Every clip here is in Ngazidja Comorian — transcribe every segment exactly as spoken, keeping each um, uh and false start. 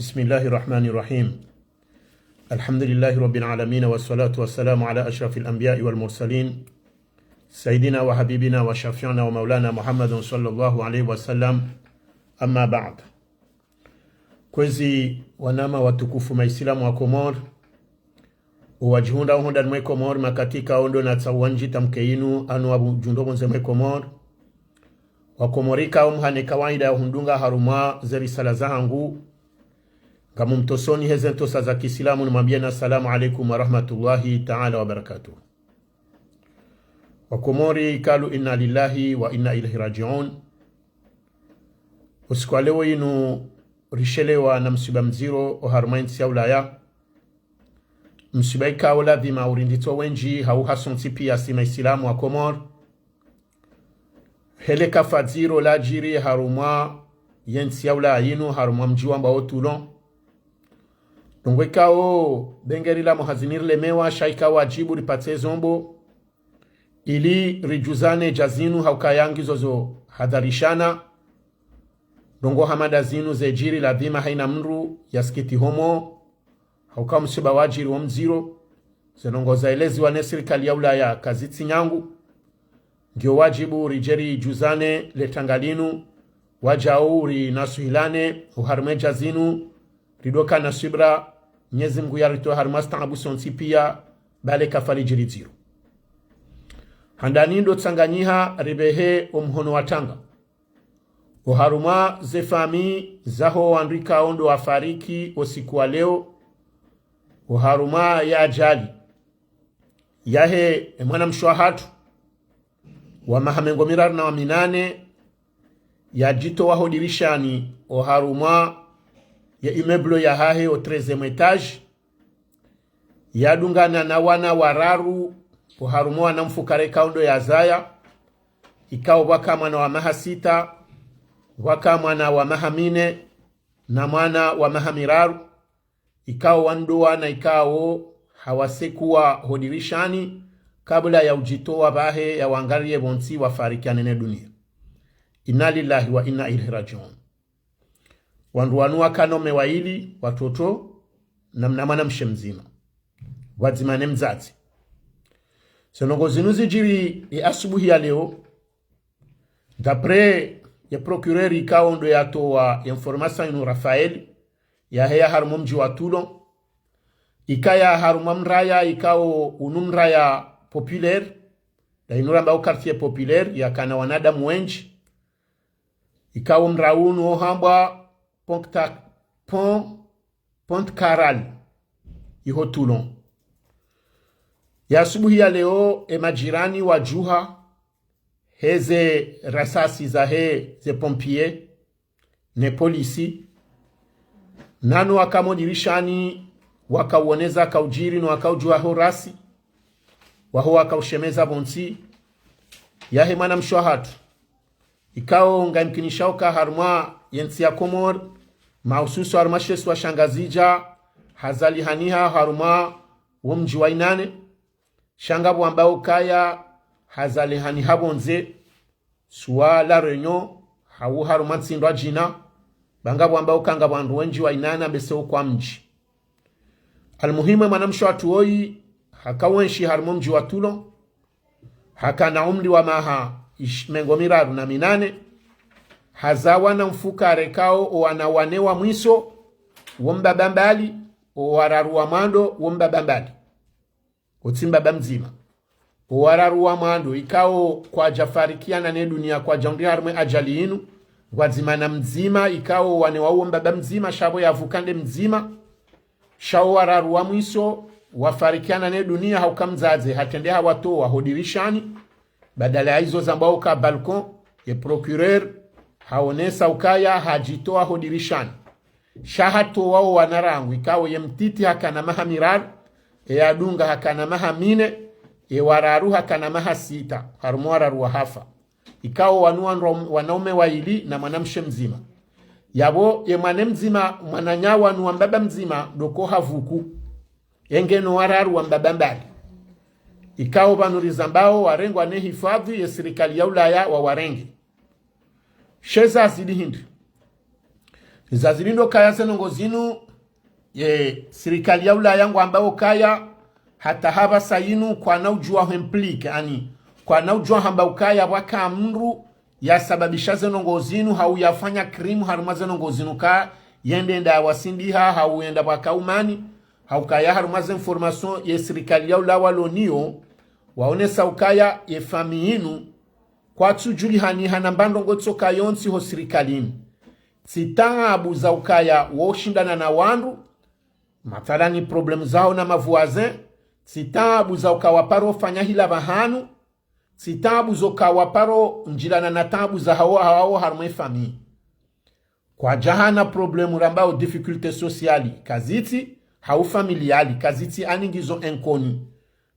بسم الله الرحمن الرحيم. الحمد لله رب العالمين، والصلاة والسلام على أشرف الأنبياء والمرسلين، سيدنا وحبيبنا وشفيعنا ومولانا محمد صلى الله عليه وسلم. أما بعد. Kwezi wananya watukufu maisilamu wa Komori, owadjihundra uhundra mwe Komori, makatika ondo na tsawanji tamke inu anu wapvudjundro pvondze mwe Komori. Wakomori ka omhane kawaida ya hundunga harumwa ze risala zahangu. Ngamumtosoni heze ntosa za kiisilamu nimwambieni assalamu alaikum wa rahmatullahi ta'ala wa barakatuh. Wakomori kalu inna lillahi wa inna ilaihi rajiun. Usiku wa leo inu rishelewa na msiba mdziro oharumwa entsi ya Ulaya. Msiba ikao ladhima urinditso wendji hau hasontsi pia si maisilamu wa Komori. Hele kafa dziro ladjiri harumwa yentsi ya Ulaya inu harumwa mdji wambwao Toulon. Ndrongoo ikao bengeri la mhazini rilemewa sha ika wadjibu ripatse zombo ili ridjuzane dja zinu hauka yangizo zo hadharishana. Ndrongoo hama nda zinu zedjiri ladhima haina mndru yasikiti homo. Hauka msiba wadjiri wo mdziro, ze ndrongoo zaeleziwa ne sirikali ya Ulaya kazitsi nyangu. Ngiyo wadjibu ridje ridjuzane le tanga linu, wadjau rinasuhilane oharumwa edja zinu, ridjoka na swibra, Mnyezi Mngu yaritowe harumwa ze taabu sontsi pia, ba le kafa lidjiri dziro. Handani ndo tsanganyiha ripvehe omhono wa tanga oharumwa ze famiyi zaho wandru ikao ndo wafariki osiku wa leo, oharumwa ya ajali yahe emwanamshe wahatru wa maha mengo miraru na wa minane, yadjitowa ho dirishani oharumwa ye immeuble yahahe o treizième étage, yadungana na wana wararu, oharumwa wana mfukare ikao ndo yazaya, ikao pvwaka mwana wa maha sita, pvwaka mwana wa maha mine, na mwana wa maha miraru, ikao wandru wana ikao hawasekuwa ho dirishani, kabla ya udjitowa pvahe yawangariye pvontsi wafarikiane ne dunia. Inna lillahi wa inna ilaihi rajiun. Wandru wanu wakana ome waili, watoto, na mna mwanamshe mdzima, pvwadzima ne mdzadze. Ze ndrongoo zinu zidjiri ye asubuhi ya leo, d'après ye procureur ikao ndo yatowa ye information inu Raphaël, yaheya harumwa mdji wa Toulon, ikaya harumwa mraya ikao unu mraya populaire, nda inu rambao quartier populaire, yakana wanadamu wendji, ikao mraya unu ohambwa Pont Ta-, Pont, Pont Caral, iho Toulon. Ye asubuhi ya leo, emajirani wadjuha heze rasasi zahe ze pompiers ne polisi, nano waka mo dirishani, wakawoneza kaudjiri no wakaudjuha ho rasi, waho wakaushemeza pvontsi, yahe mwanamshe wahatru, ikao ngayimkinisha uka harumwa yentsi ya Komori, mahususu harumwa she isiwa sha Ngazidja, hazalihaniha harumwa wo mdji wa Inane, sha ngapvo wambao ukaya hazalihaniha pvondze, isiwa La Réunion, hau harumwa ntsindo adjina, ba ngapvo wambao uka ngapvo wandru wendji wa Inane ambese ukwa mdji. Almuhimu, emwanamshe wahatru woyi, haka wenshi harumwa mdji wa Toulon, hakana umri wa maha ish-, mengo miraru na minane, hazawa na mfukare ikao owana wane wa mwiso, wo mbaba mbali, owararu wa mwando, wo mbaba mbali. Otsi mbaba mdzima. Owararu wa mwando, ikao kwadjafarikiana ne dunia, kwadjahundriha harumwa ye ajali inu, pvwadzima na mdzima, ikao wane wawo mbaba mdzima, sha pvo yapvuka nde mdzima, sha owararu wa mwiso, wafarikiana ne dunia, hauka mdzadze hatrende hawatowa ho dirishani, badala ya izo zambwao uka balcon, ye procureur, haonesa ukaya hadjitowa ho dirishani. Sha hatowa owana rangu, ikao ye mtiti hakana maha miraru, eyadunga hakana maha mine, ewararu hakana maha sita, harumwa wararu wahafa. Ikao wanu wandru wa-, wanaume waili na mwanamshe mdzima. Yapvo ye mwana mdzima, mwananya wanu wa mbaba mdzima, ndo ko havuku. Engeno wararu wa mbaba mbali. Ikao pvanu rizambao warengwa ne hifadhwi ye sirikali ya Ulaya wawarenge. She zazidi hindri? Zazili ndo kaya ze ndrongoo zinu, ye sirikali ya Ulaya ngwambao kaya, hata hapvasa yinu kwana udjua hwemplike, ani, kwana udjua hamba ukaya pvwaka mndru yasababisha ze ndrongoo zinu, hau yafanya crime harumwa ze ndrongoo zinu ka, yende nda wasindiha, hau yenda pvwaka umani, hau kaya harumwa ze information ye sirikali ya Ulaya walo nayo, waonesa ukaya ye famiyi yinu, kwatsudjulihaniha na mba ndrongoo tsoka yontsi ho sirikalini. Tsi taabu za ukaya wo ushindana na wandru, mathalani problème zaho na mavoisins, tsi taabu za uka waparo fanya hila pvahanu, tsi taabu zoka waparo ndjilana na taabu za hawo hawo harumwa ye famiyi. Kwadjahana problème rambao difficulté sociale, kazitsi, hau familiale, kazitsi ani ngizo inconnu.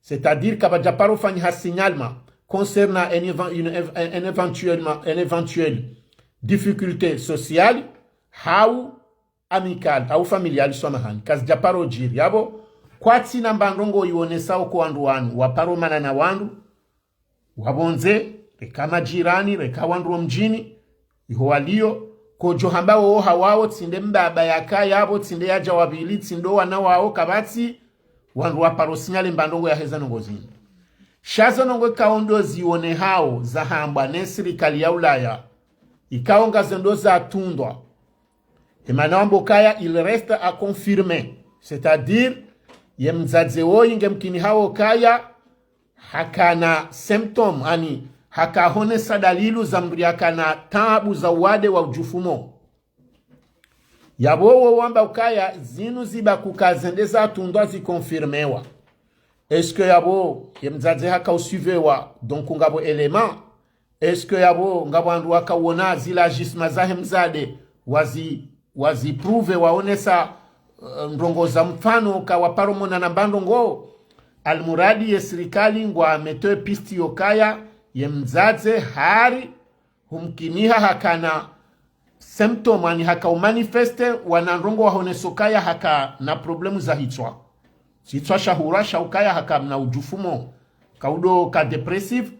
C'est-à-dire kapvadjaparo fanyiha signalement concernant un éven-, une év-, un, un éventuellement, un éventuel difficulté sociale, hau amicale, hau familiale, swamahani, kazidjaparo djiri. Yapvo, kwatsina mba ndrongoo ionesao ko wandru wanu, waparo mana na wandru, wapvondze, reka majirani, reka wandru wo mdjini, iho walio, kodjo hamba wo hawawo, tsi nde mbaba yaka yapvo, tsi nde yadja wa pvili, tsi ndo wana wawo, kapvatsi, wandru waparo signalé mba ndrongoo yahe ze ndrongoo zinu. Sha ze ndrongoo ikao ndo zionehao, zahambwa ne sirikali ya Ulaya, ikao ngazo ndo zatundwa. Ye mana wamba ukaya, il reste à confirmer. C'est-à-dire, ye mdzadze woyi nge mkini hawo kaya, hakana symptôme, ani, haka honesa dalilu za mndru yakana taabu za uwade wa udjufumo. Yapvo wo wamba ukaya, zinu ziba kuka zende zatundwa ziconfirmewa. Est-ce que yapvo, ye mdzadze haka usuivewa, donc ngapvo élément? Est-ce que yapvo ngapvo wandru waka uona zila agissements zahe mdzadze, wazi, wazi prouvé, waonesa, eh, ndrongoo za mfano ka waparo mona na mba ndrongoo? Almuradi ye sirikali ngwa mettre piste yo kaya, ye mdzadze hari humkiniha hakana symptôme, ani haka umanifesté wana ndrongoo wahoneso kaya hakana problème za hitswa. Hitswa sha hura sha ukaya hakana udjufumo, kaudo ka dépressif,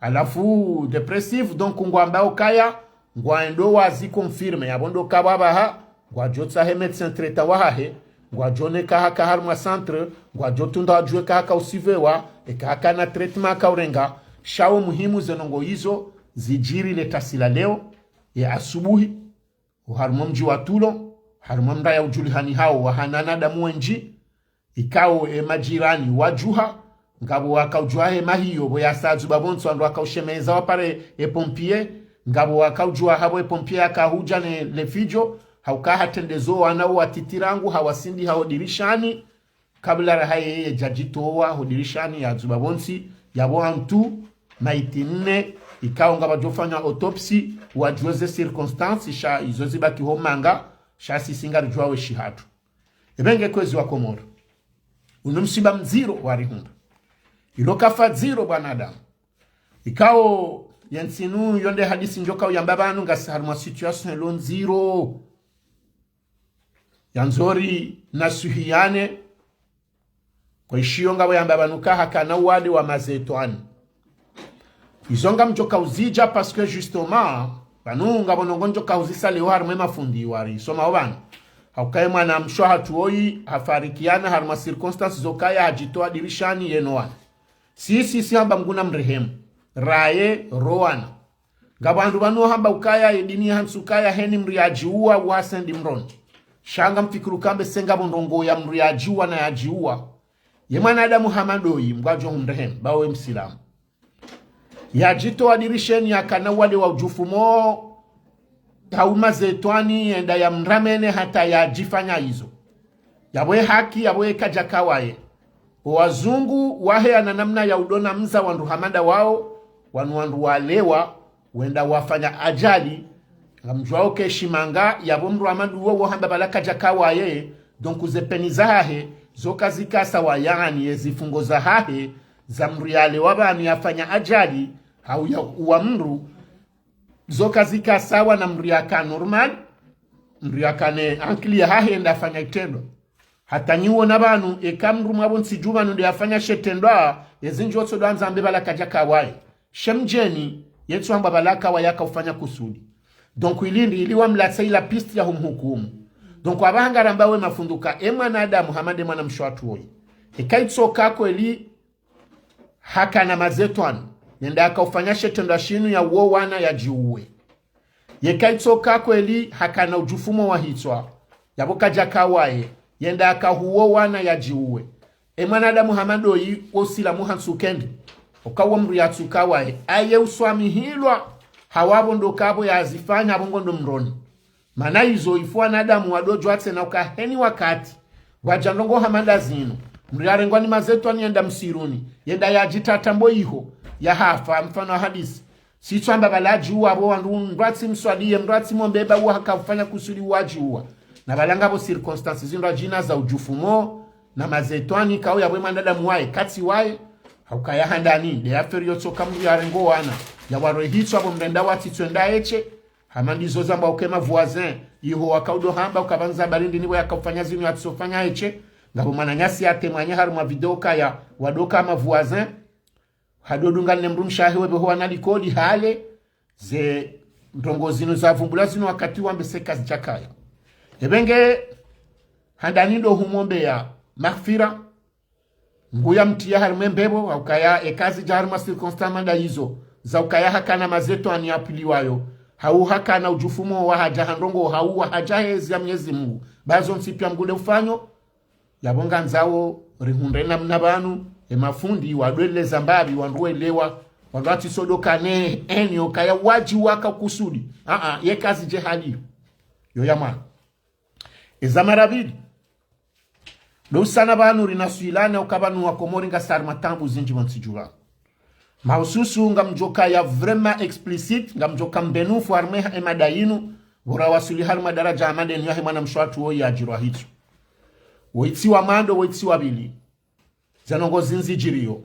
halafu dépressif, donc ngwambao kaya, ngwendo waziconfirmé, yapvo ndo kapvapvaha, ngwadjo tsahe médecin traitant wahahe, ngwadjo neka haka harumwa centre, ngwadjo tunda wadjuwe ka haka usuivewa, eka hakana traitement haka urenga, sha wo muhimu ze ndrongoo izo, zidjiri le tasi la leo, ye asubuhi, oharumwa mdji wa Toulon, harumwa mraya udjulihanihao wa hanana damu wendji, ikao e majirani wadjuha, ngapvo waka udjuha he mahiyo, pvo yasa dzuba pvontsi wandru waka ushemeza wapare e pompier, ngapvo waka udjuha hapvo e pompier yaka hudja ne le fidjo, hauka hatrendezo wana wo watiti rangu, hawasindiha ho dirishani, kabla raha yeye yadjadjitowa ho dirishani ya dzuba pvontsi, yapvo wantru maiti nne, ikao ngapvadjo fanywa autopsie, wadjuwe ze circonstances, sha izo zibaki ho manga, sha sisi ngaridjuwao eshi hatru. Ebe nge kwezi wa Komoro. Unu msiba mdziro warihundra. Ilo kafa dziro bwanadamu. Ikao ye ntsi inu yo nde hadisi ndjoka uyamba pvanu ngasi harumwa situation lo ndziro. Yandzo ri nasuhiyane, kwa ishiyo ngapvo yamba pvanu ka hakana uwade wa mazetwani. Izo ngamdjoka uzidja parce que justement, pvanu ngapvo ndrongoo ndjoka uzisa leo harumwa e mafundi wari soma opvanu. Hauka ye mwana mshe wahatru woyi, hafarikiana harumwa circonstances zokaya hadjitowa dirishani yeno wana. Si, si, si hamba Mngu namrehemu. Raye, ro wana. Ngapvo wandru pvanu hamba ukaya, ye dini ya hantsi ukaya, heni mndru yadjiuwa, wasendi mroni. Sha ngamfikiri uka mbe se ngapvo ndrongoo ya mndru yadjiuwa na yadjiuwa. Ye mwanadamu hama ndoyi, Mngu ngudjo humrehemu, ba we msilamu. Yadjitowa dirisheni yakana uwade wa udjufumo, hau mazetwani, yenda yamramene hata yadjifanya izo. Yapvo ye haki, yapvo ye kadjaka waye. O wazungu wahe ana namna ya udona mza wandru hama nda wao, wanu wandru walewa, wenda wafanya ajali, ngamdjuwao ke shimanga, yapvo mndru hama nduwo wo hamba pvala kadjaka waye, donc ze peine zahahe, zoka zika sawa, yaani ye zifungo zahahe, za mndru yalewa pvanu yafanya ajali, hau yauwa mndru, zoka zika sawa na mndru yaka normal, mndru yakana ankili yahahe yenda yafanya itrendwa. Hata nyi wona pvanu, eka mndru mwapvo ntsi dju pvanu nde yafanya she trendwa, ye zindji otso ndo andza ambe pvala kadjaka waye. She mdjeni, yetsu hamba pvala kawa yaka ufanya kusudi. Donc, ili ndi, ili wamlatse ila piste ya humhukumu. Donc, apvaha ngaramba we mafundi uka, e mwanadamu hama nde mwanamshe watru woyi, eka itsoka kweli hakana mazetwani, yende yakaufanya she shitrendwa shinu ya uwo wana yadjiuwe. Yeka itsoka kweli hakana udjufumo wa hitswa, yapvo kadjaka waye, yende yakahuwo wana yadjiuwe. E mwanadamu hama ndoyi, wo usilamu hantsu kendi, uka wo mdru yatsuka waye, aye uswamihilwa, hau apvo ndo kapvo yazifanya, apvo ngondo mroni. Mana izo ifu wanadamu wadodjuwa tsena uka heni wakati pvwadja ndrongo hama nda zinu, mdru yarengwa ni mazetwani yenda msiruni, yenda yadjitata mbo iho, yahafa, mfano wa hadisi. Sitsu amba pvala adjiuwa apvo wandru, mdru atsi mswaliye, mdru atsi mwombe ba uwo haka ufanya kusudi uwo adjiuwa. Na pvala ngapvo circonstances zindru adjina za udjufumo, na mazetwani, kawu yapvo e mwanadamu waye, katsi waye, hauka ya handani, nde affaire yotsoka mdru yarengo wana, yawarohe hitswa apvo mrenda watsitswenda eshe, hama ndizo zamba uka e ma voisins, iho wakaudo hamba uka pvandza habari ndini pvo yakaufanya zinu yatsofanya eshe, ngapvo mwananyasi yatemwanye harumwa video kaya, wadoka ma voisins, hadodunga ne mdrumshe wahe wepveho wana likoli hale, ze ndrongo zinu zavumbula zinu wakati wambe se kazidjakaya. Epvenge handani ndo humwombeya maghfira, nguya mtriya harumwa e mbepvo, haukaya eka zidja harumwa circonstance hama nda izo, za ukaya hakana mazetwani yapviliwayo, hau hakana udjufumo wa hadja ha ndrongo, hau wa hadja hezi ya Mwenyezi Mungu, ba zontsi piya Mngu nde ufanyo. Yapvo ngandzao rihundre namna pvanu, e mafundi wadweleza mbapvi, wandru welewa, wandru watsisodoka ne, eni, ukaya wadjiuwa ka kusudi. Aa, ye kazidje hali yo ya mwana. Eza mara pvili, ndo usana pvanu rina swilana uka pvanu wa Komori ngasi harumwa taabu zindji pvontsi dju pvanu. Mahususu ngamdjoka ya vraiment explicite, ngamdjoka mbenufu harumwa e mada yinu, pvura wasuli harumwa daraja hama nde yinu yahe mwanamshe watru woyi yadjirwa hitswa. Woyi tsi wa mwando, woyi tsi wa pvili. Ze ndrongo zinu zidjiriyo.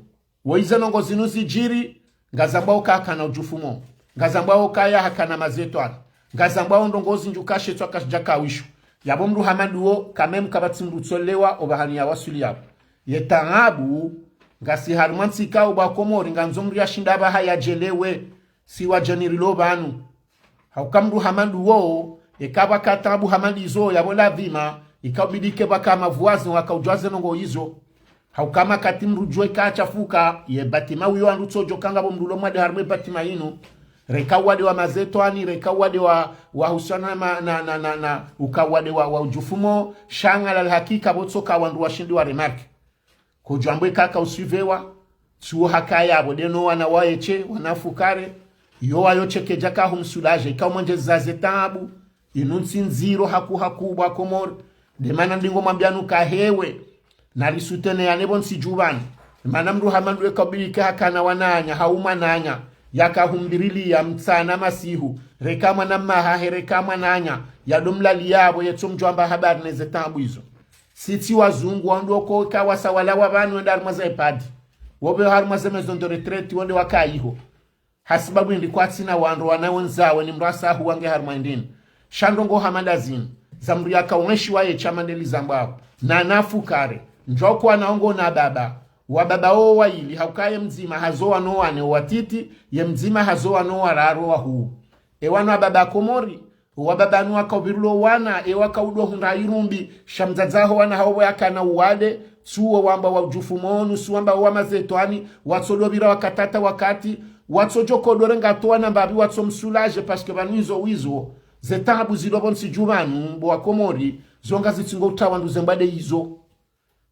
Woyi ze ndrongo zinu zidjiri, ngazambwao uka hakana udjufumo. Ngazambwao ukaya hakana mazetwani. Ngazambwao ndrongo zindji uka she hitswa kashidjaka wishu. Yapvo mdru hama nduwo, quand même kapvatsi mdru utsolewa, opvahanu ya wasuli yapvo. Ye taabu, ngasi harumwa ntsi ikao bo wa Komori, ngandzo mdru yashinda apvaha yadjelewe, si wadja nirilo pvanu. Hauka mdru hama nduwo, eka pvwaka taabu hama ndizo, yapvo ladhima, ika ubidi ke pvwaka ma voisins wakaudjuwa ze ndrongo izo. Hauka makati mdru djuwa ika achafuka, ye bâtiment wiyo wandru tsodjoka ngapvo mdru ulo mwade harumwa e bâtiment yinu. Reka uwade wa mazetwani, reka uwade wa, wa husiana na, na, na, na, na, uka uwade wa, wa udjufumo, sha ngalali hakika pvo tsoka wandru washindi wa remarque. Kodjwambwe kaka usuivewa, tsuwo hakaya apvo nde no wana waye she, wana fukare, yo wayo she kedjaka humsoulager, ika umwendjeza ze taabu, inu ntsi ndziro haku haku bo wa Komori, nde mana ndingo mwambiyanu ka hewe, nari soutenir yane pvontsi dju pvanu, mana mdru hama nduwe ka ubidi ke hakana wananya, hau mwananya, yaka humbiriliya mtsana masihu, reka mwana mmahahe, reka mwananya, yado mlaliya apvo, yetso mdjwamba habari ne ze taabu izo. Si tsi wazungu, wandru woko ka wasawala wa pvanu wende harumwa za EHPAD. Wopve harumwa ze maison de retraite, wende wakayiho. Hasibabu yindi kwatsina wandru wana wendzawe ni mdru asahu wange harumwa indini. Sha ndrongo hama nda zinu, za mdru yaka uenshi waye she hama nde lizambwao. Na nafukare, ndjoko wana ongo na baba. Wa baba wo wayili, hauka ye mdzima hazo wana wane watiti, ye mdzima hazo wana wararu wahuu. E wana wa baba Komori, wa baba wanu waka upvirulo wana, e waka udo hundra irumbi, sha mdzadze waho wana hawo pvo yakana uwade, tsuwo wamba wa udjufumo, nusu wamba wa mazetwani, watsodo pvira wakati hata wakati, watsodjo kodo renga towa na mbapvi watso msoulager, parce que pvanu izo wizo, ze taabu zilo pvontsi dju pvanu, bo wa Komori, zo ngazitsingo utrawa ndu ze mbwade izo.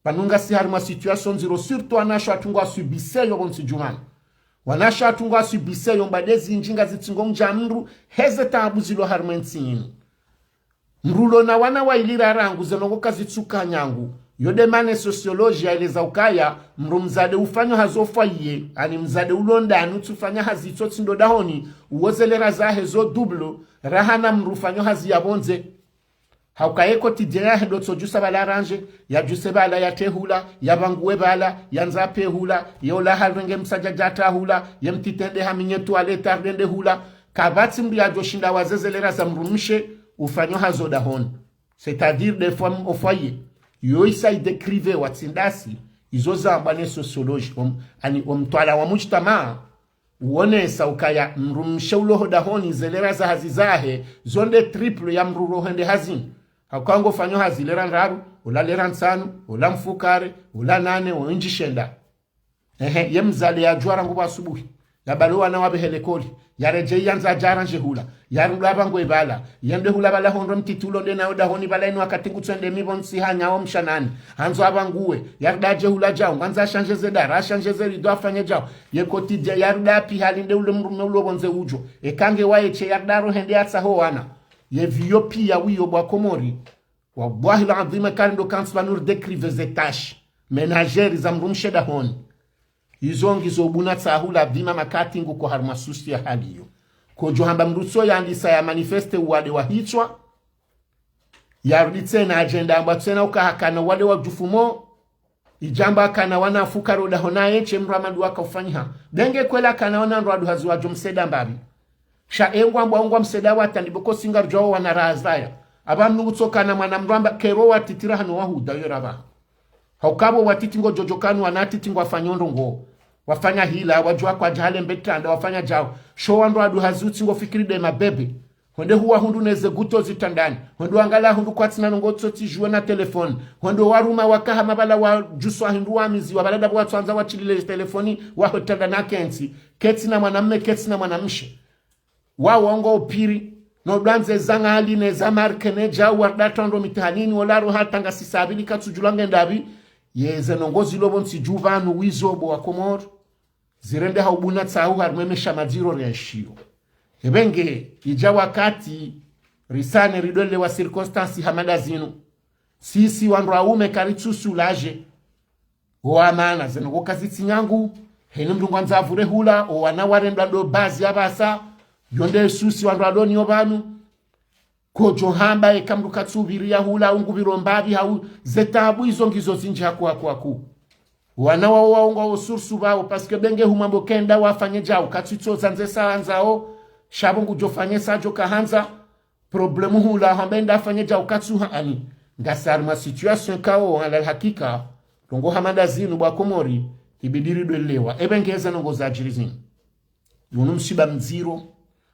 Pvanu ngasi harumwa situation ndziro, surtout wanashe watru ngwa subiseyo pvontsi dju pvanu. Wanashe watru ngwa subiseyo mbwade zindji ngazitsingo mdja mdru, heze taabu zilo harumwa entsi yinu. Mdru ulo na wana wayili rarangu ze ndrongo kazitsuka nyangu. Yo nde mana e sociologie yaeleza ukaya, mdru mdzadze ufanyo hazi o foyer, ani mdzadze ulo ndani utsufanya hazi itsotsi ndo dahoni, uwo ze lera zahe zo double, raha na mdru ufanyo hazi ya pvondze. Hauka ye quotidien yahe ndo tsodjusa pvala randje, yadjuse pvala yatrehula, yapvanguwe pvala, yandza apvehula, ye ola harenge msadjadja atrahula, ye mtiti ende haminye toilette arende hula, kapvatsi mdru yadjoshinda waze ze lera za mdrumshe ufanyo hazi o dahoni. C'est-à-dire des fois o foyer. Yo isa idécrire wa tsi ndasi, izo zambwa ne sociologie, om-, ani omtwalaa wa mujtamaa, uonesa ukaya mdrumshe ulo ho dahoni ze lera za hazi zahe, zo nde triple ya mdru ro hende hazini. Hauka ngofanyo hazi lera ndraru, ola lera ntsanu, ola mfukare, ola nane, o indji shenda. Ehe, ye mdzadze yadjuwa rangu pvwa asubuhi, yabale wana wapvehe likoli, yaredjeyi yandza yadje yarandje hula, yarudi apvangwe pvala, yende hula pvala hondro mtiti ulo nde nayo dahoni pvala inu wakati ngutso ende mipvo ntsi hanyao mshanani, handzo apvanguwe, yarudi yadje hula djao, ngwandzo ashandje ze dara, ashandje ze rido, afanye djao, ye koti dja, yarudi apvi hali nde ule mdrume ulo pvondze udjo, eka nge waye she yarudi aro hende yatsahe wana. Ye pviyo piya wiyo bo wa Komori. Wallahi l'adhwim, kari ndo kantsi pvanu ri décrire ze tâches ménagères za mdrumshe dahoni. Izo ngizo buna tsahu l'adhwim makati nguko harumwa souci ya hali iyo. Kodjo hamba mdru tso yandisa ya manifeste uwade wa hitswa, yarudi tsena yadje yende yamba tsena uka hakana uwade wa djufumo, idjamba hakana wana afukare o dahoni naye she mdru wa madu waka ufanyiha. Be nge kweli hakana wana ndo waduhazi wadjo mseda mbapvi. Sha engwa mbwa ungwa mseda wa tandi boko singa rudjao wana razaya. Apva mdru ngutso kana mwana mdru amba kero watiti rahana wahuda yo rapvaha. Hauka pvo watiti ngodjo djo kana wana watiti ngwafanyo ndrongo. Wafanya hila, wadjuwa kwadja hale mbetranda, wafanya djao. Sho wandru waduhazi utsi ngofikiri nde mabebe. Hwende huwa hundru neze guto zitrandani. Hwende wangala hundru kwatsina ndrongo tso tsi djuwe na telefoni. Hwende waruma wakaha mapvala wadjuswa hindru wamiziwa pvala ndapvo watsoandza watsilile telefoni waho trandani akentsi. Ketsina mwanamme, ketsina mwanamshe. Wawo ngo upviri, no dwandze za ngali ne za marke ne djao warudi hata ndo mitihanini, ola ro hata ngasi sabili katsudjulwa nge ndapvi. Ye ze ndrongo zilo pvontsi dju pvanu wizo bo wa Komori. Zirendeha ubuna tsahu harumwa ye maesha madziro rienshio. Ebe nge, idja wakati risane ridwelewa circonstances hama nda zinu. Sisi wandru waume karitsu soulager. O amana, ze ndrongo kazitsi nyangu, heni mdru ngwandzo apvure hula, o wana warendwa ndo bazi ya pvasa, yo nde souci wandru walo niyo pvanu. Kodjo hamba eka mdru katsu pviriya hula, ungupviro mbapvi hau, ze taabu izo ngizo zindji haku, haku, haku. Wana wawo wawo ngwawo source pvawo, parce que be nge humwambo kenda wafanye djao, katsu itso zandze sa andzao, sha pvo ngudjo fanye sa djo kahandza, problème hula hamba enda afanye djao katsu ha ani. Ngasi harumwa situation kawo, ala hakika, ndrongo hama nda zinu bo wa Komori, ibidi ridwelewa. Ebe nge ze ndrongo zadjiri zinu. Yunu msiba mdziro,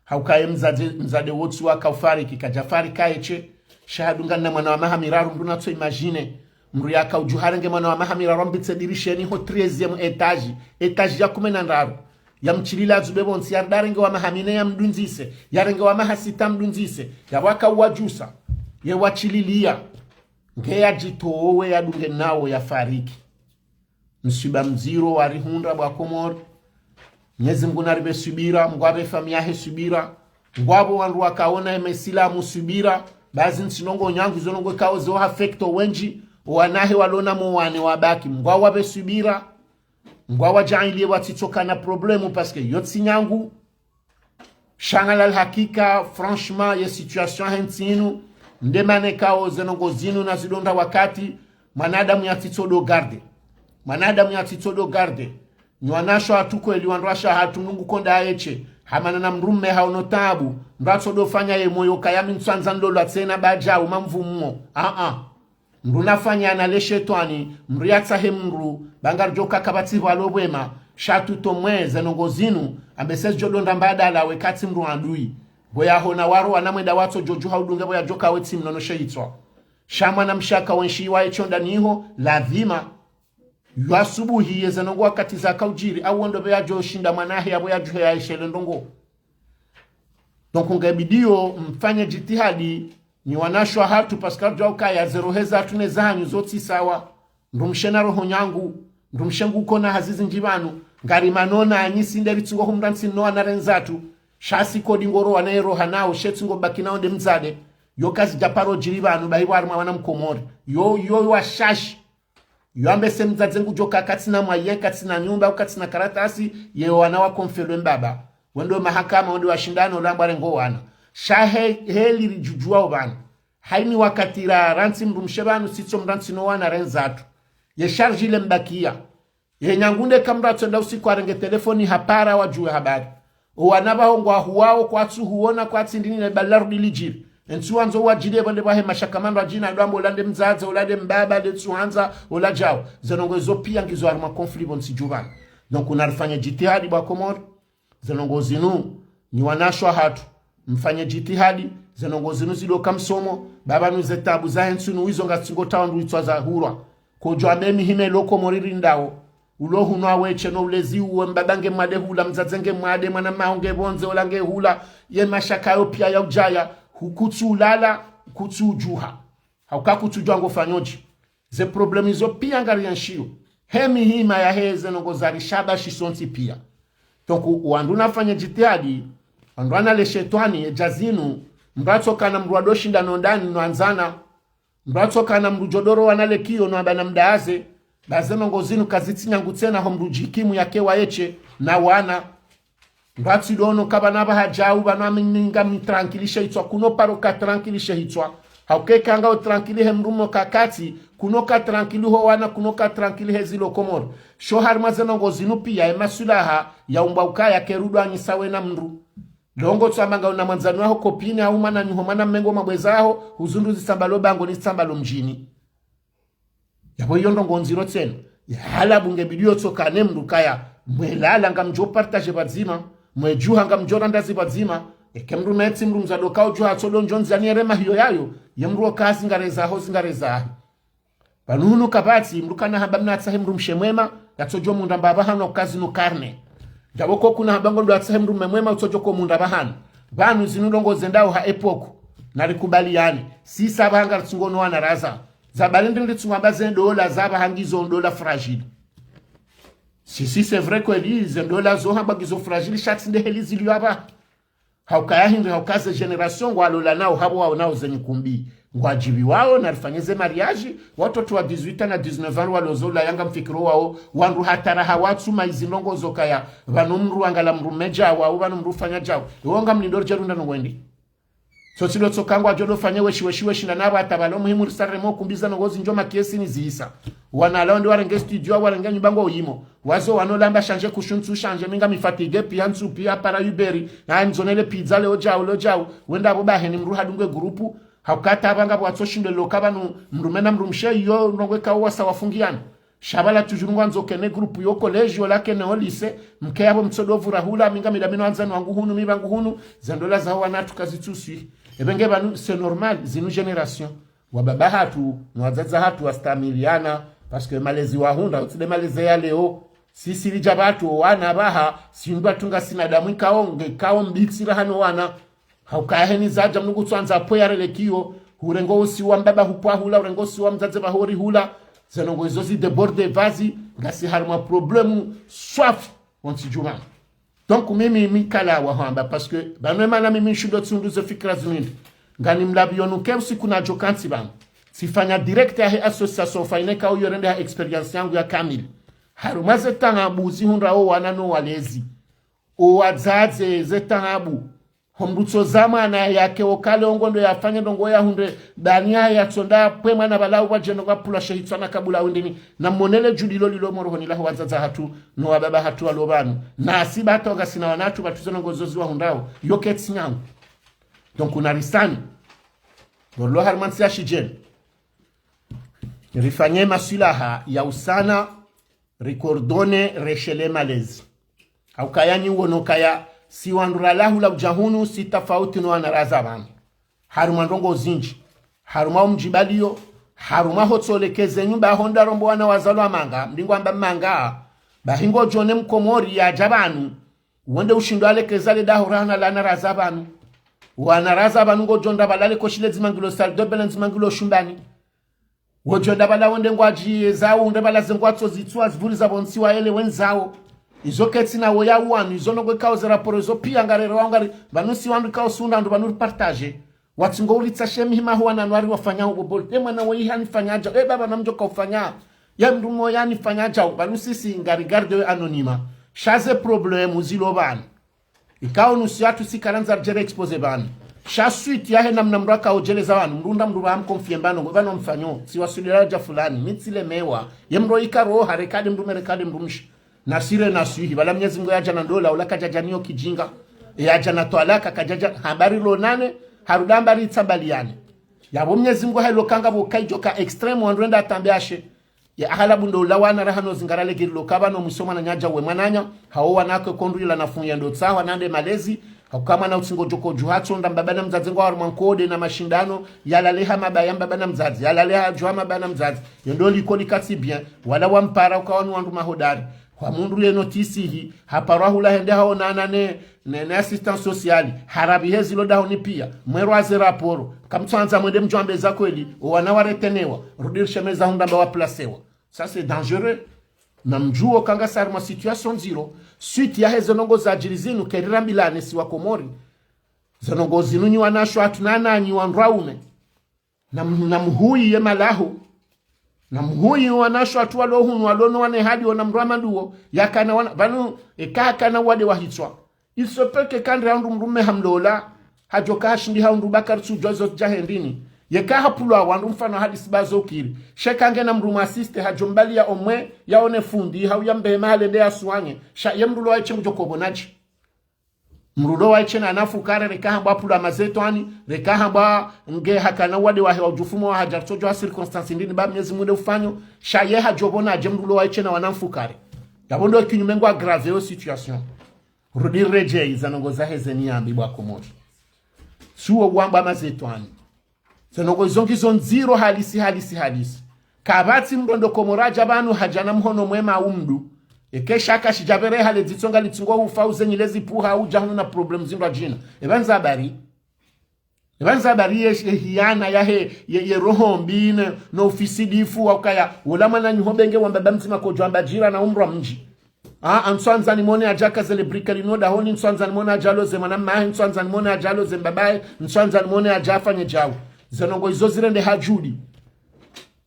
hauka ye mdzadze, mdzadze wotsi waka ufariki, kadja fariki kaye she, sha hadungana na mwana wa maha miraru, mdru natso imaginer. Mdru yaka udjuha harenge mwana wa maha miraru ambitse dirisheni ho treizième étage, étage ya kume na ndraru. Yamtsilila azube pvontsi, yarudi harenge wa maha mine yamdundzise, yarenge wa maha sita yamdundzise, yawaka uwadjusa, ye watsililiya. Nge yadjitowe yadunge nawo yafariki. Msiba mdziro warihundra bo wa Komori. Mnyezi Mngu naripve subira, Mngu apve famiyi yahe subira. Ngwapvo wandru wakaona ye mesilamu subira. Bazi ntsi ndrongo nyangu zo ndrongo kao zo affecter wendji. O wana wahe walo na mo wane wabaki. Mngu awapve subira. Mngu awadjaanliye watsitso kana problème parce que yo tsi nyangu. Sha ngala hakika, franchement, ye situation yahe ntsi inu, nde mana kao ze ndrongo zinu nazidonda wakati, mwanadamu yatsitso ndo garder. Mwanadamu yatsitso ndo garder. Nyi wanashe hatru kweli wandru washe hatru Mngu konda aye she, hamana na mdrume haono taabu, mdru atso ndo fanya ye moyo kaya mi ntsu andza ndolwa tsena badja uma mvumo. Ah, ah. Mdru nafanya na le shetwani, mdru yatsahe mdru, ba ngaridjo kaka pvatsi pvalo pvwema, sha tutomwe ze ndrongo zinu, ambe se zidjo donda mbadala we katsi mdru adui. Pvo yahona waro wana mwenda watso djodjo haudunge pvo yadjoka we tsi mnono she itswa. Sha mwanamshe aka wenshi waye shonda niho, ladhima. Yo asubuhi ye ze ndrongo wakati zaka udjiri, au ondo pvo yadjo shinda mwana hahe yapvo yadjuhe yaeshe le ndrongo. Donc, ngebidiyo mfanye djitihadi, nyi wanashe hatru, parce que ridjuwa ukaya ze roho zatru ne zahanyu zo tsi sawa. Mdrumshe na roho nyangu, mdrumshe nguko na hazi zindji pvanu, ngari manona anyi si nde ritsungo humra ntsi no wana renzatru, sha si kodi ngoro wana ye roho nao, she tsungo baki nao nde mdzadze, yo kazidja paro djiri pvanu, bahi pvo harumwa wana mkomori. Yo, yo, yo washashi. Yo ambe se mdzadze ngudjoka katsina mwaye, katsina nyumba, au katsina karatasi, ye wana wa konfelwe mbaba. Wendo mahakama, wendo washindano, lambwa rengo wana. Sha he, heli ridjudjuwa o pvanu. Haini wakati ra, rantsi mdrumshe pvanu, sitso mrantsi no wana renzatru. Ye charge ile mbakiya. Ye nyangu nde kamratso enda usiku arenge telefoni hapara wadjuwe habari. O wana pvaho ngwahuwao kwatsu huona kwatsi ndini ne balaru dilidjiri. Entsu wandzo wadjiri pvonde pvahe mashaka mandru adjina ndo amba ola nde mdzadze, ola nde mbaba, nde tsuhandza, ola djao. Ze ndrongo ezo piya ngizo harumwa conflit pvo ntsi dju pvanu. Donc, narifanye djitihadi bo wa Komori. Ze ndrongoo zinu, nyi wanashe wahatru, mfanye djitihadi, ze ndrongoo zinu zidoka msomo, ba pvanu ze taabu zahe ntsi nu izo ngasi tsi ngo tawa ndru itswa za hurwa. Kodjo amba emihima ilo Komori rindrao, ulo hunu aweshe no ulezi uwo, mbaba nge mwade hula, mdzadze nge mwade, mwana mao nge pvondze, ola nge hula, ye mashaka yo piya ya udjaya, hukutsu ulala, kutsu udjuha. Hauka kutsu udjuha ngo fanyodje. Ze problème izo piya ngari yanshiyo. He mihima yahe ze ndrongoo zari shabashi sontsi piya. Donc, wandru nafanye djitihadi, wandru wana le shetwani, edja zinu, mdru atsokana mdru wadoshinda no ndani no andzana, mdru atsokana mdru djodoro wana le kiyo no abana mdahaze, ba ze ndrongoo zinu kazitsi nyangu tsena ho mdru djikimu yake wayeshe na wana. Mdru atsi dono ka pvanu apvaha djau, pvanu ami ngami tranquille she hitswa, kuno paro ka tranquille she hitswa. Hauka eka ngao tranquille he mdrume kakatsi, kuno ka tranquille ho wana, kuno ka tranquille he zilo Komori. Sho harimwa ze ndrongoo zinu piya, e maswilaha ya umbwa ukaya kerudwa anyisawe na mdru. Ndrongoo tsu amba ngauna mwandzani waho copine, au mwananyaho, mwana mmengo mabweza aho, huzundu zitsamba lo bango ni zitsamba lo mdjini. Yapvo iyo ndrongoo ndziro tsena. Yahala bu nge bidi yo tsokane mdru kaya, mwelala ngamdjo partager pvadzima, mwedjuha ngamdjo randazi pvadzima, eke mdru metsi mdru mdzadze ka udjuha atsodo ndjo ndzani yere mahiyo yayo, ye mdru wo kazi ngareza ho zi ngareza ahi. Pvanu hunu kapvatsi, mdru kana hamba mna atsahe mdrumshe mwema, yatsodjo mundra mbapvi hanu kazi nu karne. Ndjapvo ko kuna hamba ngo ndo atsahe mdrume mwema, utsodjo ko mundra pvahanu. Pvanu zinu ndrongoo zendao ha époque, nari kubaliane. Sisi apvaha ngari tsungo no wana raza. Za bali ndri tsungo amba ze ndola za apvaha ngizo ndola fragile. Si, si, c'est vrai que li, ze ndola zo hamba ngizo fragile, sha tsi nde heli zilio apvaha. Hauka ya hindri, hauka ze génération ngwalola nao, hapvo wao nao ze nyikumbi. Ngwadjibiwao, na rifanye ze mariage, watoto wa dix-huit ans na dix-neuf ans walozo ula yanga mfikiro wao, wandru hatara hawatsuma izi ndrongoo zo kaya, pvanu mdru angala mdrume djau, au pvanu mdru fanya djau. Iwo ngamlindo ridje runda no ngwendi. So tsi lo tsoka ngwadjo do fanye weshi, weshi, weshi, na nabo atabalo muhimu risare mo kumbiza ndrongoo zindjo makesi ni zisa. Wana lao ndi warenge studio, warenge nyumba ngo yimo. Wazo wano lamba changer kushu ntsu changer, mi ngami fatigué piya ntsu piya para Uber. Na ndzonele pizza leo djau, leo djau. Wenda apvo baheni mdru hadunge groupe. Hauka ata apvaha ngapvo watsoshinde loka pvanu mdrume na mdrumshe iyo ndrongoo eka wasa wafungiana. Sha pvala toujours ngwandzo kene groupe yo collège, ola kene o lycée, mke yapvo mtsodo vura hula, mi ngami damino wandzani wangu hunu, mi pvangu hunu, ze ndola za wana tuka zitsuswi. Epvenge pvanu, c'est normal, zinu génération. Wababa hatru, no wadzadze hatru wastamiliana, parce que malezi wahundra, utsi nde malezi ya leo. Sisi lidja pvatru, wana apvaha, si ndo atunga sina damu ikao, nge ikao mbitsi raha no wana. Hauka ya heni zadja mdru kutsuandza pvo ya relekiyo, hurengo usi wa mbaba hupva hula, hurengo usi wa mdzadze pvahori hula, ze ndrongoo izo zi déborde pvazi, ngasi harimwa problème swafi, wontsi djumani. Donc mimi, mi kala wa hamba, parce que, pvanu emana mimi nshindo tsundu ze fikira zinu ndi. Ngani mlabi yonu ke usiku nadjo kantsi pvanu. Tsifanya direct yahe association, fanyine ka uyo rende ha expérience yangu ya kamili. Harumwa ze taabu zihundrao wana no walezi. O wadzadze ze taabu. Ho mdru tso za mwana yake okale ongo ndo yafanye ndrongoo yahundre, dania yatsonda pve mwana pvala uwa djeno kapvula she hitswa na kabula windini. Na monele djudi lo lilo morohoni laho wadzadze hatru, no wababa hatru walo pvanu. Na si ba hata ngasina wana hatru pvatru ze ndrongoo zo zi wahundrao. Yo ketsi nyangu. Donc, una risani. Lolo harimwa ntsi ya shidjeni. Rifanye maswilaha ya usana, ricoordonne, reshele malezi. Hauka ya nyi wono kaya, si wandru ralaha hula udja hunu, si tafauti no wana raza pvanu. Harumwa ndrongoo zindji. Harumwa umdjibaliyo, harumwa hotsolekeze nyumba ho ndarombo wana wazalwa manga, mdingo amba manga, bahi ngodjo one mkomori yadja pvanu, wende ushindo alekeza le daho rahana lana raza pvanu. Wana raza pvanu ngodjo nda pvala le koshile dzima ngilo salle de bain, dzima ngilo shumbani. Wodjo nda pvala wende ngwadji zao, nde pvala ze ngwatso zitswa, zivuri za pvontsi wa ele wendzao. Izo ketsi na woya wanu, izo ndrongoo ikao ze raporo izo piya ngarere wao ngari, pvanu si wandru ikao sunda ndru pvanu ripartage. Watsi ngo uritsa she mihima ho wana nwari wafanya ho bobol. E mwana wo iha nifanya djau. E baba na mdjoka ufanya. Ya mdru mo ya nifanya djau. Pvanu sisi ngari garde we anonymat. Sha ze problème zilo pvanu. Ikao nusu yatru si karandza ridjere exposé pvanu. Sha suite yahe namna mdru akao djeleza pvanu. Mdru nda mdru pvaha mconfier mbano. Ngo pvanu mfanyo. Si wasulila dja fulani. Mi tsilemewa. Ye mdru ika roha rekade mdrume rekade mdrumshe. Na sire na swihi, pvala Mnyezi Mngu yadja na ndola, ula kadjadja niyo kidjinga. E yadja na twalaka, kadjadja, hambari lonane, harudi hambari itsambaliane. Yapvo Mnyezi Mngu hailo kanga pvo kaidjo ka extrême, wandru wenda atambe ashe. Ya ahala bundo ulawana raha no zingara legeri lo kaba no mwiso mwananya dja we mwananya, hao wanawake kondru ila na funya ndo tsaho nande malezi, hauka mwana utsingo djoko djuha tsonda mbaba na mdzadze ngwa harumwa nkode na mashindano, yalale ha mabaya mbaba na mdzadze, yalale ha djuha mbaba na mdzadze. Yo ndo liko likatsi bien, wala wampara uka wanu wandru mahodari. Kwa mundru yeno tisihi, haparwa hula hende haonana ne, ne, ne assistance sociale, harabi hezi lo dahoni pia, mwero aze raporo, kamtsanza mwende mdjwambe za kweli, owana waretenewa, rudirishe meza hundamba waplasewa. Ça, c'est dangereux. Na mdjuo kanga sari mwa situation ndziro, suite ya heze nongo za djiri zinu kerira mbilane si wa Komori. Ze nongo zinu nyi wanasho hatru na nanyi wandru waume. Na m-, na mhuyi ye malaho. Na mhuyi wanasho hatru walo hunu walo no wane hali ona mndru wa maduo. Yakana wana, pvanu, eka hakana wade wa hitswa. Il se peut que kandre ha mndru mndru mme hamlola. Hadjoka hashindi ha mndru bakari tsudjwa zo dja hendini. Yeka hapvulwa wandru mfano hadisi bazo kiri. Sheka nge na mndru masiste hadjo mbali ya omwe, yaone fundi, hau ya mbema halende ya suanye. Sha ye mndru lo wa iche ngudjo kobo nadji. Mndru lo wa iche na nafukare, reka hambwa pvulwa mazetwani, reka hambwa nge hakana wade wa hewa udjufumo wa hadja tsodjwa circonstance ndini ba Mwenyezi Mungu nde ufanyo, sha ye hadjo bona adje mndru lo wa iche na wana mfukare. Yapvo ndo kinyume ngwa aggraver yo situation. Rudi redjei za nongo za heze ni yambi bwa Komori. Suo wamba mazetwani. Ze nongo izo ngizo ndziro halisi, halisi, halisi. Kapvatsi mndru ndo Komori adja pvanu hadja na mhono mwema umdu. Eke shaka shidjapvere hale dzitsonga litsingo ufa uze nyile zipuha udja hunu na problème zindru adjina. Epvandza habari. Epvandza habari ye, ye hiyana ya he, ye, ye roho mbi ne, no ufisidifu wa ukaya. Wola mwananyi ho benge wa mbaba mdzima kodjo amba djira na umrwa mdji. Ah, ntswandza nimone adja kaze le brika lino dahoni, ntswandza nimone adja loze mwana mmahe, ntswandza nimone adja loze mbabahe, ntswandza nimone adja afanye djau. Ze nongo izo zirende ha djudi.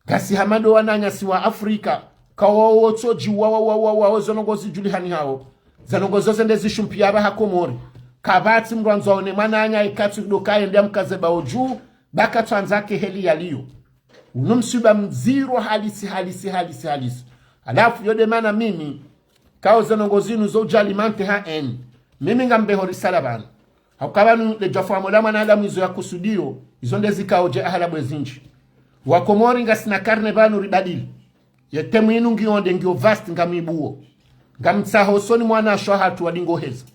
Ngasi hama ndo wananya si wa Afrika, kawo wotso dji wa, wa, wa, wa, wa, zo nongo zidjulihani hao. Ze nongo zo zende zishumpiya apvaha Komori. Kapvatsi mndru andzo aone mwananya ikatsi ndo kaye nde amkaze bao dju, baka tswandza ke heli yaliyo. Unu msiba mdziro halisi, halisi, halisi, halisi. Halafu yo nde mana mimi, kao ze nongo zinu zo udja alimenter ha haine. Mimi ngambeho risala pvanu. Hauka pvanu ledjwa fwa mola mwanadamu izo ya kusudiyo, izo nde zikao dje ahala bwe zindji. Wa Komori ngasina karne pvanu ribadili. Ye thème inu ngiyo nde ngiyo vaste ngamwibuo. Ngamtsaho usoni mwanasho hatru wadingo heza.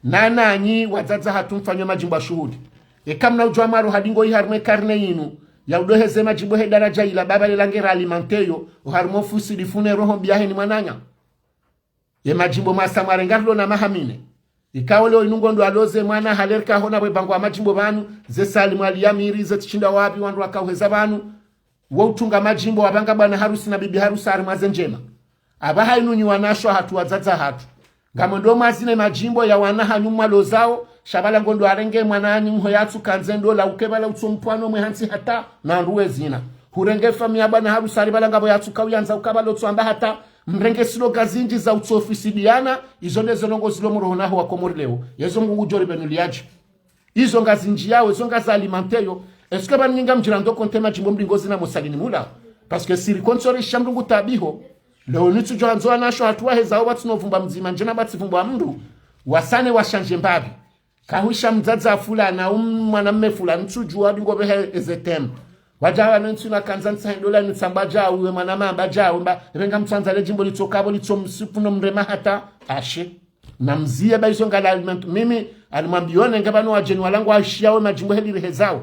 Na nanyi wadzadze hatru mfanyo madjimbo ya shuhuli. Eka mna udjwa maro hadingo iharimwe karne inu, ya udoheze madjimbo he daradja ila baba lela ngera alimenter yo, oharimwe ufisidifu ne roho mbi ya heni mwananya. Ye madjimbo masa mwarenga rilo na maha mine. Ikao leo inu ngo ndo aloze mwana halerika hona bwe bangwa madjimbo pvanu, ze Salim Ali Yamiri, ze tsishinda wapvi wandru wakauheza pvanu, wo utunga madjimbo wapvanga bwana harusi na bibi harusi harimwa ze ndjema. Apvaha inu nyi wanasho hatru wadzadze hatru. Ngamwendo mwazine madjimbo ya wana hanyu mwalozao, sha pvala ngo ndo arenge mwananyi mho yatsu kandze ndola uke pvala utso mpvwano mwe hantsi hata, na nduwe zina. Hurenge famiyi ya bwana harusi hari pvala ngapvo yatsu kauyandza uka pvala utso amba hata, mrenge siloga zindji za utso ufisidiana, izo nde ze nongo zilo mroho naho wa Komori leo, yezo ngu udjo ribenuliadji. Izo ngazindjiyawo, izo ngaza alimenter yo. Est-ce que pvanu nyi ngamdjira ndo konte madjimbo mlingo zina mosalini mula? Parce que siri kontsore sha mndru ngu tabiho. Leo nitsudjo andzo wanasho hatru wahezao pvatsi no vumba mdzima ndjena pvatsi vumba mndru. Wasane washanje mbapvi. Kahwisha mdzadze fulani, um, mwanamme fulani, ntsudjuwa dingo pvehe eze thème. Wadja wanu ntsu na kandza ntsahe ndola nitsamba djau, we mwana mamba djau, mba, epve ngamtsandza le djimbo litso kapvo litso msifu no mrema hata, ashe. Na mziye ba izo ngala alimenter, mimi, alimwambiyo ne nge pvanu wadjeni walangu waishiya we madjimbo heli rihezao.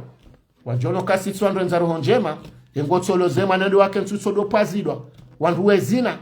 Wadjono kasi tsu wandru wendza roho ndjema, engo tsolo ze mwana ndo wake ntsu tso ndo pvwazidwa. Wandru wezina.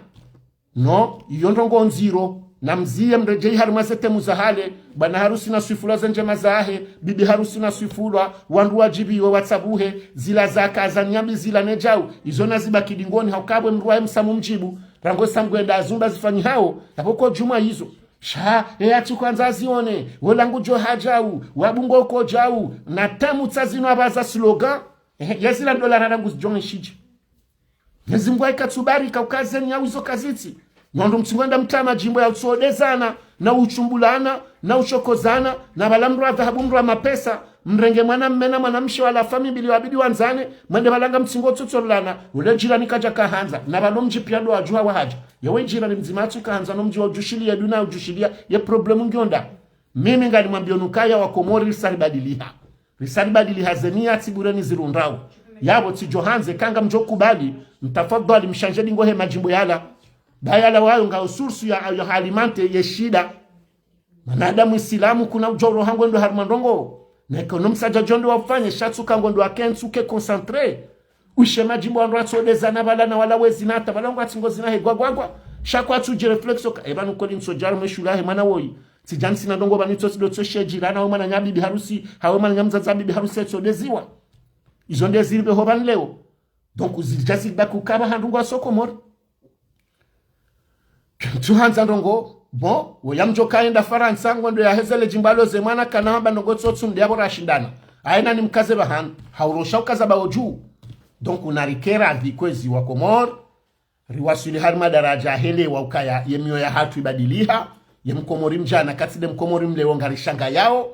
No, iyo ndrongo ndziro, na mziye mredjeyi harimwa ze thème za hale, bwana harusi na swifulwa ze ndjema zahe, bibi harusi na swifulwa, wandru wadjibiwe watsabuhe, zila zaka za nyambi zila ne djau, izo na zibaki dingoni hauka pvwe mndru waye msamu mdjibu, rangu samu ngwenda azumba zifanyihao, yapvo ko djumwa izo. Sha, e yatsu kandza azione, wola ngudjo ha djau, wabungo ko djau, na tamu tsa zinu apvaza slogan, ehe, ye zila ndola rara nguzidjo nshidji. Mwenyezi Mungu ayikatsubarika ukazeni ya wizo kazitsi. Nyondo mtsingwenda mtama djimbo ya utsodezana, na uchumbulana, na uchokozana, na pvala mndru wa dhahabu mndru wa mapesa, mrenge mwanamme na mwanamshe wala famiyi mbili wabidi wandzane, mwende pvala ngamtsingo tsotsolana, ule djirani kadja kahandza, na pvalo mdji piya ndo wadjuha wahadja. Yewe djirani mdzima atsu kahandza no mdji wa udjushiliya, duna udjushiliya, ye problème ngiyo nda. Mimi ngalimwambiyo nukaya wa Komori risaribadiliha. Risaribadiliha zeni ya tsibureni zirundrao. Yapvo tsidjo handze, eka ngamdjo kubali, mtafadhwali mshandje dingo he madjimbo yala. Ba yala wayo ngayo source ya, ya alimenté ye shida. Mwanadamu Isilamu kuna udjo roha ngwendo harumwa ndrongoo. Na eka uno msadja djo ndo wafanye, sha tsuka ngwendo wakentsi uke concentré. Ushe madjimbo wandru watsodezana pvala na wala wezina hata pvala ngwatsi ngozina he gwagwagwa. Sha kwatsu dji réflexion ka, eba nukoli ntsodjaro mweshula he mwana woyi. Tsidjani sina ndrongoo pvanu itso tsido tso shedjirana we mwananya bibi harusi, hawe mwananya mdzadze bibi harusi etsodeziwa. Izo nde zilipve ho pvanu leo. Donc, zilidja zilibaki ukaya pvahanu ngwa so Komori. Tsuhandza ndrongoo, bon, woyi ngamdjo kaenda Farantsa, ngwendo yaheze le djimbo alo ze mwana kana hamba ndrongoo tsotsu mdi yapvo rashindana. Aina ni mkaze pvahanu, haurosha ukaza pvawo dju. Donc, unarikera vi kwezi wa Komori, riwaswili harumwa daradja hele wa ukaya ye miyo yahatru ibadiliha, ye Mkomori mdjana katsi nde Mkomori mleo ngarishangayao,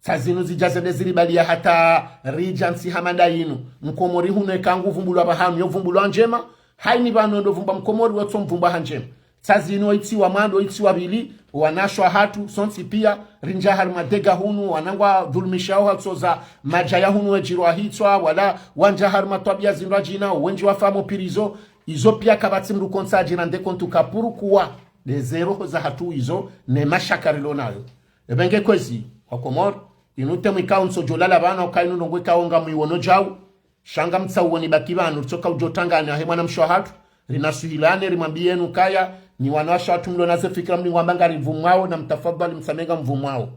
tsa zinu zidja zende ziribaliya hata ridja ntsi hama nda yinu. Mkomori hunu eka ngu vumbulwa pvahanu, yo vumbulwa ndjema, haini pvanu ndo vumba Mkomori wetso mvumba ha ndjema. Tsa zinu wo itsi wa mwando, wo itsi wa pvili, wanashe wahatru, sontsi piya, rindja harumwa dega hunu, wana ngwadhulumishao hatsoza madjaya hunu wedjirwa hitswa, wala wandja harumwa twabiya zindrwadjina, wendji wafa mo pirizo, izo piya kapvatsi mndru kontsa adjirande kontu kapuru kuwa, nde ze roho zahatru izo, ne mashaka rilo nayo. Ebe nge kwezi, wa Komori, inu temu ikao ntsodjo lala pvanu, uka inu ndrongoo ikao ngamwiwono djau, sha ngamtsauwo nibaki pvanu, ritsoka udjo tangana he mwanamshe wahatru, rinasuhilane, rimwambiyeni ukaya, ni wanawashe wahatru mlo na ze fikira mli ngwamba ngaripvumwao, na mtafadhwali mtsamenge mvumwao.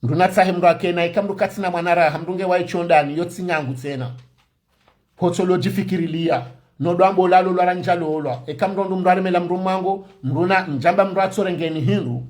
Mndru natsahe mndru akena, eka mndru katsina mwana raha, mndru nge waye shondani, yo tsi nyangu tsena. Hotso lo djifikiriliya, no ndo amba olalolwa randja lolwa, eka mndru ndo mndru aremela mndru mwango, mndru na, ndjamba mndru atsorengeni hindru,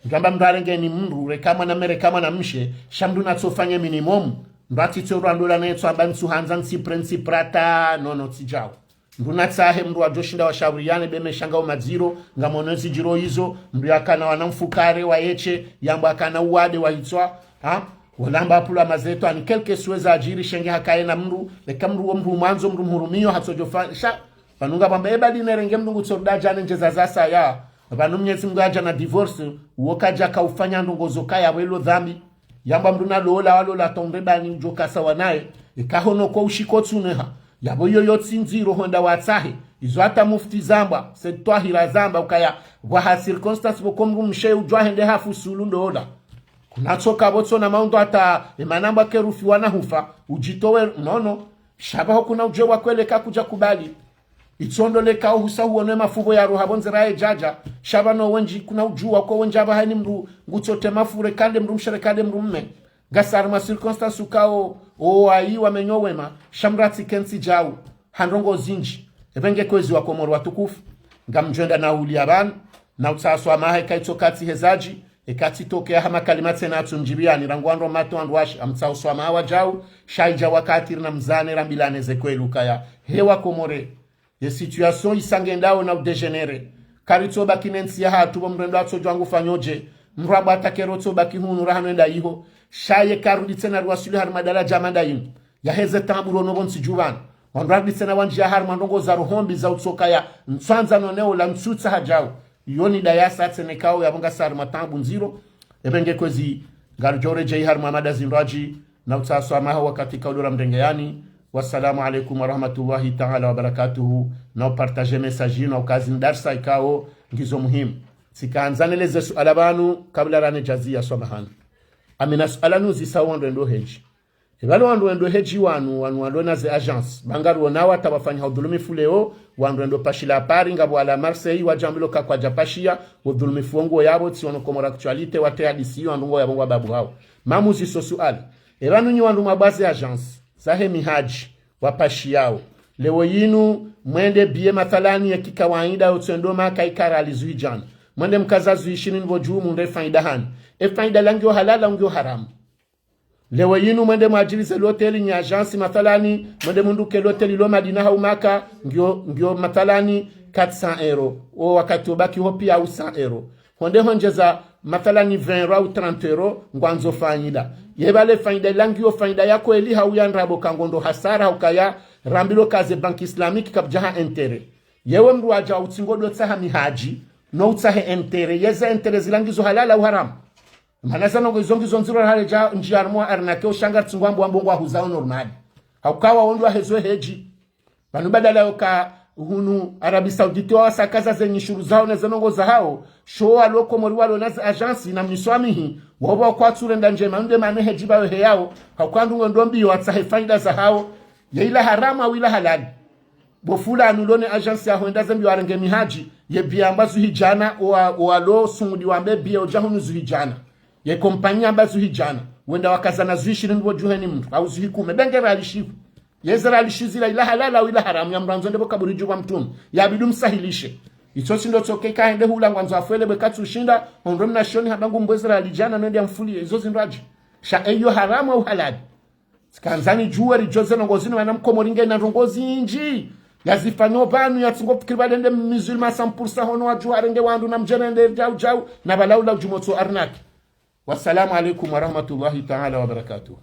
ndjamba mndru arengeni mndru, reka mwana mme, reka mwanamshe, sha mndru natsofanye minimum, mndru atsitso rwandola naye tso amba ntsuhandza ntsipre ntsiprata, no, no, tsi djau. Mndru natsahe mndru wadjo shinda washawiriyane be meshanga wo madziro, ngamono zidjiro izo, mndru yakana wana mfukare wa yeshe, yambwa akana uwade wa hitswa, ha? Wala amba apvula mazeto, ani quelque soit zadjiri shenge hakaye na mndru, leka mndru wo mndru mwandzo, mndru mhurumiyo, hatsodjo fa, sha, pvanu ngapvamba, eba dine renge mndru ngutso ridadja ne ndjeza za saya, pvanu Mnyezi Mngu hadja na divorce, uwo kadja kaufanya ndrongoo zo kaya welo dhambi, yamba mndru nalola, walola tonde bani udjo kasa wanaye, eka hono ko ushiko tsuneha. Yapvo iyo yo tsi ndziro hwenda watsahe. Izo hata mufti zamba, Said Twahir azamba, ukaya, pvwaha circonstance pvoko mndru mshe udjwa hende hafusulu ndola. Kunatsoka pvo tsona maundo hata, emana mba kerufi wana hufa, udjitowe, no, no. Sha pvaho kuna udje wa kweli eka kudja kubali. Itsondo leka uhusa huono emafupvo ya roha pvo ndzira ye djadja, sha pvanu wendji kuna udjuwa ko wendji apvaha ni mndru, ngutsote mafure kande mndru mshe re kande mndru mme. Ngasi harumwa circonstance ukao, o wayi wamenyo wema, sha mndru atsi kentsi djau, ha ndrongoo zindji. Ebe nge kwezi wa Komori watukufu, ngamdjwenda na uliya pvanu, na utsaha swamaha eka itso katsi hezadji, eka tsitokeya ha makalima tsena atsu mdjibiyani, rangu wandru mato wandru washe, amtsaha uswamaha wa djau, sha idja wakati rina mzane rambilane ze kweli ukaya. He wa Komori, ye situation isa ngendao na udégénérer. Karitso baki ne ntsi yahatru pvo mndru ndo atsodjwa ngu fanyo dje. Mndru amba atakero tso baki hunu raha no enda iho. Sha ye karudi tsena riwaswili harumwa daradja manda yinu. Yaheze taabu rono pvo ntsi dju pvanu. Wandru warudi tsena wandjiya harumwa ndrongoo za roho mbi za utsokaya. Ntswandza no neo la ntsutsaha djau. Iyo ni dayasa tsena ikao yapvo ngasi harumwa taabu ndziro. Ebe nge kwezi, ngarudjo redjeyi harumwa mada zindrwadji, na utsaha swamaha wakati kaudora mrengeyani. Wassalamu alaikum warahmatullahi taala wabarakatuhu. Na upartage message yinu, ukazi ni darsa ikao ngizo muhimu. Tsika handza neleze suala pvanu, kabla rane djaziya swamahani. Amina suala nuzisa wandru wendo hedji. Epvalo wandru wendo hedji wanu, wanu wandru na ze agence. Ba ngaruonao hata wafanya udhulumifu leo, wandru wendo pashila Paris, ngapvo wala Marseille, wadjambilwa ka kwadja pashiya, udhulumifu wo nguwo yapvo, tsi wono Comores Actualité, wate hadisi yo, wandru ngo yapvo ngwa babu hawo. Mamuziso suala. Epvanu nyi wandru mwabwa ze agence, zahe mihadji, wapashiyao. Leo yinu, mwende biye mathalani ya kikawaida, utsendo maka ikara alizuhidjana. Mwende mkaza zuhishini nivo dju, mundre faida hani. E faida la ngiyo halala, ngiyo haramu. Leo yinu mwende mwadjirize loteli nyi agence mathalani, mwende munduke loteli lo Madina hau Maka, ngiyo, ngiyo mathalani quatre cents euros. O wakati obaki ho piya au cent euros. Honde hondjeza mathalani vingt euros au trente euros, ngwandzo faida. Ye pvale faida ila ngiyo faida ya kweli hau ya ndrabo ka ngondo hasara hau kaya rambilwa ka ze banque islamique kapvadjaha intérêt. Yewe mndru wadja utsi ngodo tsaha mihadji, no utsahe intérêt. Yeze intérêt zila ngizo halala au haramu. Mana zanu ngo izo ngizo ndziro hale dja ndji harumwa arnaque ushanga tsi ngwambo wambo ngwahuzao normal. Hauka wao ndo wahezo hedji. Pvanu badala yoka hunu Arabie Saoudite wawasakaza ze nyishuru zawo ne ze ndrongoo zahawo, sho walo Komori walo na ze agence na mniswamihi, wao pvwa kwatsu renda ndjema, nde mana hedji pvayo heyawo, hauka ndrongoo ndo mbiyo watsahe faida zahawo, ye ila haramu au ila halali. Bo fulani ulo ne agence yaho enda ze mbiyo warenge mihadji, ye biya amba zuhi djana, owa, owalo Suudi wambe biya udja hunu zuhi djana. Ye kompanyi amba zuhi djana. Wenda wakazana zuhi shirini pvo djuheni mndru, au zuhi kume, be nge ralishivu. Ye ze ralishizi la ila halali au ila haramu ya mrandzo nde pvo kaburi dju pvwa mtrume. Ya bidi msahilishe. Itso shindo tsoke ka hende hula ngwandzo afwele bwe katsu shinda, hondro mna shioni hamba ngu mbwe ze rali djana nende ya mfuliye, izo zindru adje. Sha eyo haramu au halali. Tsikandza nidjuwe ridjo ze ndrongoo zinu mana mkomori ngena ndrongoo zindji. Yazifanyo pvanu yatsungo fikiri pvale nde musulman cent pour cent hono wadjuwa arenge wandru na mdjerende djau djau. Na pvala ula udjumotso arnaque. Wassalamu alaikum warahmatullahi taala wabarakatuh.